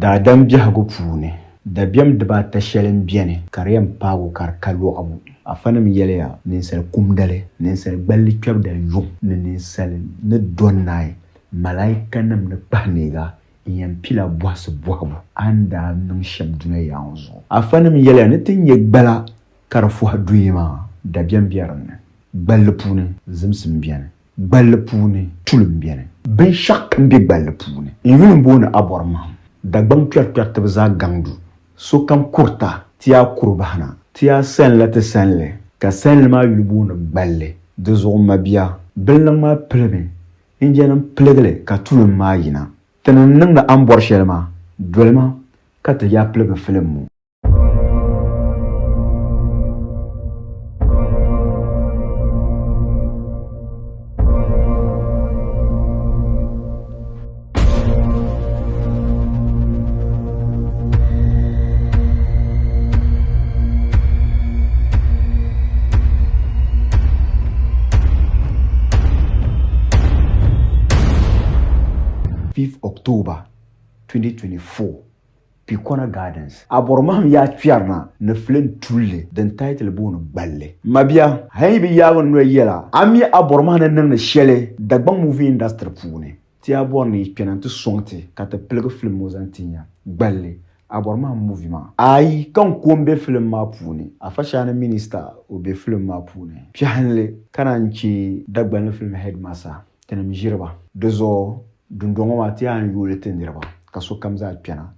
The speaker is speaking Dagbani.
Daadam biɛhigu puuni, dabiɛm dibaata shɛli m-beni ka di yɛn paagi o ka di ka lɔɣibu. Afanim yɛliya, Ninsal kumdali, ninsal gballi kpɛbidali yuŋ, ni ninsal ni dɔni naai, malaikanim ni kpahi neeg a n-yɛn pila bɔhisi bɔhibu a ni daa niŋ shɛm dunia yaa ŋɔ zuɣu. Afanim yɛliya ni ti nya gbala ka di fɔhi duya maa, dabiɛm be din ni. Gballi puuni, zimsim beni. Gballi puuni, tulim beni. Binshɛɣukam be gballi puuni. N yuli m-booni Abɔrmahim. Dagbaŋ kpɛrikpɛritiba zaa gaŋdu. Sokam kurita, ti yaa kuri bahina. Ti yaa salinla ti salinli, ka salinli maa yuli booni gballi. Di zuɣu m mabia, bilinliŋ maa pilimi, Injianim piligi li ka tulim maa yina. Ti ni niŋdi a ni bɔri shɛli maa, doli ma ka ti yaa piligi filim ŋɔ. Fifth October 2024, Pikona Gardens. Abɔrmahim yaa kpɛrina ni filim tulli din title booni Gballi. Mabia, a yi bi yaagi n noli yɛla, a mi Abɔrmahim ni niŋdi shɛli Dagbaŋ movie industry puuni. Ti a bɔri ni yi kpɛna nti sɔŋ ti ka ti piligi filim ŋɔ zaŋ ti nya Gballi Abɔrmahim movie maa. Ayi, ka n ko m-be filim maa puuni. Afa Shani Minister o be filim maa puuni. Kpɛhinli ka naan che Dagbanli filim headmaster tinim ʒiriba. Di zuɣu dundɔŋ ŋɔ maa ti yaa n-yooli ti niriba ka sokam zaa kpɛna.